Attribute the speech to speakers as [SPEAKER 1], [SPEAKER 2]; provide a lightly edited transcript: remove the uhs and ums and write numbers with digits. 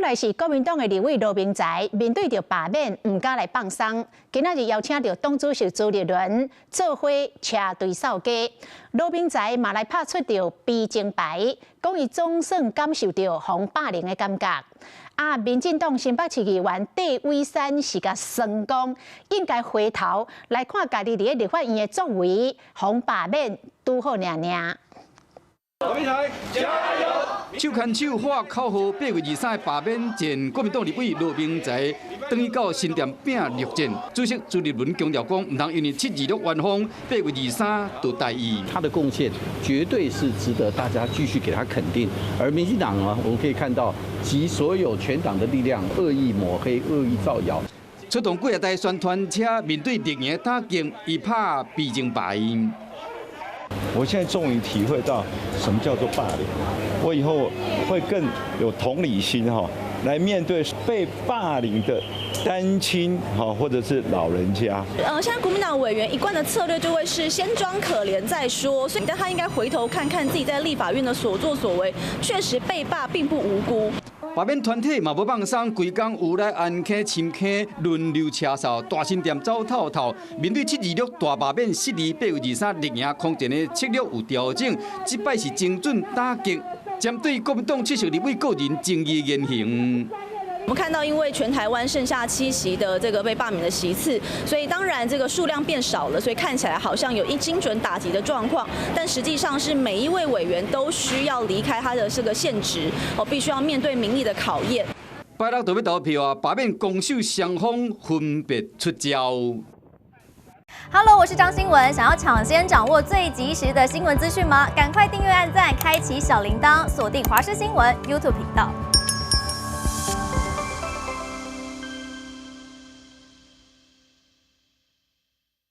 [SPEAKER 1] 來是國民黨的立委羅明才面對著罷免，毋敢來放鬆。今仔日邀請著黨主席朱立倫做伙車隊掃街。羅明才嘛來拍出著悲情牌，講伊總算感受著予霸凌的感覺。啊，民進黨新北市議員戴偉山是共酸講，應該回頭來看家己佇咧立法院的作為，予罷免拄好爾爾。
[SPEAKER 2] 加油！手牽手喊口號，8月23的罷免前國民黨立委羅明才，轉去到新店拚陸戰。主席朱立倫強調講，毋通因為726冤風，8月23就大意。
[SPEAKER 3] 他的貢獻絕對是值得大家繼續給他肯定。而民進黨啊，我們可以看到集所有全黨的力量，惡意抹黑、惡意造謠。
[SPEAKER 2] 出動幾若台宣傳車，面對綠營打擊，伊拍悲情牌。
[SPEAKER 4] 我現在終於體會到什麼叫做霸凌，我以後會更有同理心哈，來面對被霸凌的單親哈，或者是老人家。
[SPEAKER 5] 現在國民黨委員一貫的策略就會是先裝可憐再說，所以但他應該回頭看看自己在立法院的所作所為，確實被霸並不無辜。
[SPEAKER 2] 罷免團體嘛無放鬆，規工烏來安坑、深坑輪流車掃，大新店走透透。面對726大罷免失利，8月23綠營空前的策略有調整，這擺是精準打擊，針對國民黨70立委個人爭議言行。
[SPEAKER 5] 我們看到，因為全台灣剩下7席的這個被罷免的席次，所以當然這個數量變少了，所以看起來好像有一精準打擊的狀況，但實際上是每一位委員都需要離開他的這個現職，哦，必須要面對民意的考驗。
[SPEAKER 2] 拜六就欲投票啊，罷免攻守雙方分別出招。
[SPEAKER 6] Hello，我是張新聞，想要搶先掌握最及時的新聞資訊嗎？趕快訂閱、按讚、開啟小鈴鐺，鎖定華視新聞 YouTube 頻道。